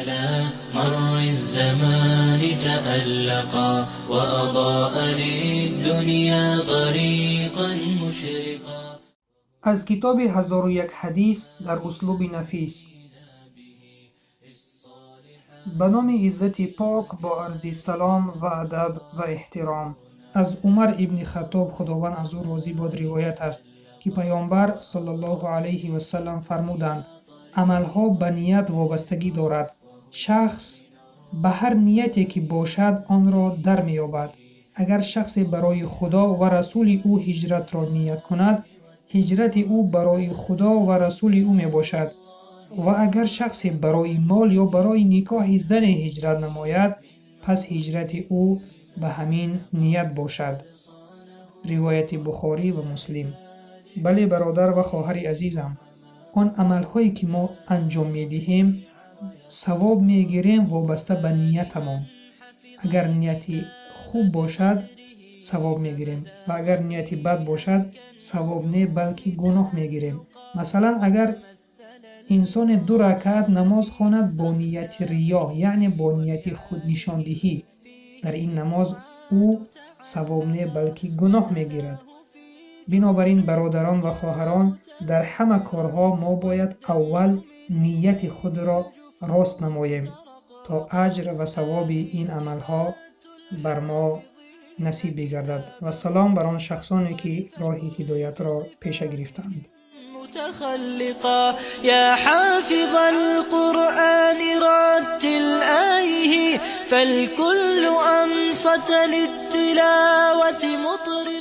على مر الزمان تألقا وأضاء للدنيا طريقا مشرقا. Аз китоби «Ҳазору як ҳадис дар услуби нафис». Ба номи Иззати Пок, бо арзи салом ва адаб ва эҳтиром. Аз Умар ибни Хаттоб, Худованд аз ӯ розӣ бод, ривоят аст, ки Паёмбар саллаллоҳу алайҳи васалам фармуданд: «Амалҳо ба ният вобастагӣ дорад. Шахс ба ҳар нияте ки бошад, онро дар меёбад. Агар шахсе барои Худо ва расули ӯ ҳиҷратро ният кунад, ҳиҷрати ӯ барои Худо ва расули ӯ мебошад. Ва агар шахсе барои мол ё барои никоҳи зане ҳиҷрат намояд, пас ҳиҷрати ӯ ба ҳамин ният бошад». Ривояти Бухорӣ ва Муслим. Бале, бародар ва хоҳари азизам, он амалҳое ки мо анҷом медиҳем, савоб мегирем вобаста ба ниятамон. Агар нияти хуб бошад, савоб мегирем, ва агар нияти бад бошад, савоб не, балки гуноҳ мегирем. Масалан, агар инсоне ду ракаат намоз хонад бо нияти риё, яъне бо нияти худнишондиҳӣ, дар ин намоз ӯ савоб не, балки гуноҳ мегирад. Бинобар ин, бародарон ва хоҳарон, дар ҳама корҳо мо бояд аввал нияти худро рост намоем, то аҷр ва савоби ин амалҳо бар мо насиб бигардад. Ва салом бар он шахсоне, ки роҳи ҳидоятро пеша гирифтаанд. متخلقا يا حافظ القرآن رتل آيه، فالكل أنصت للتلاوة مطرقا.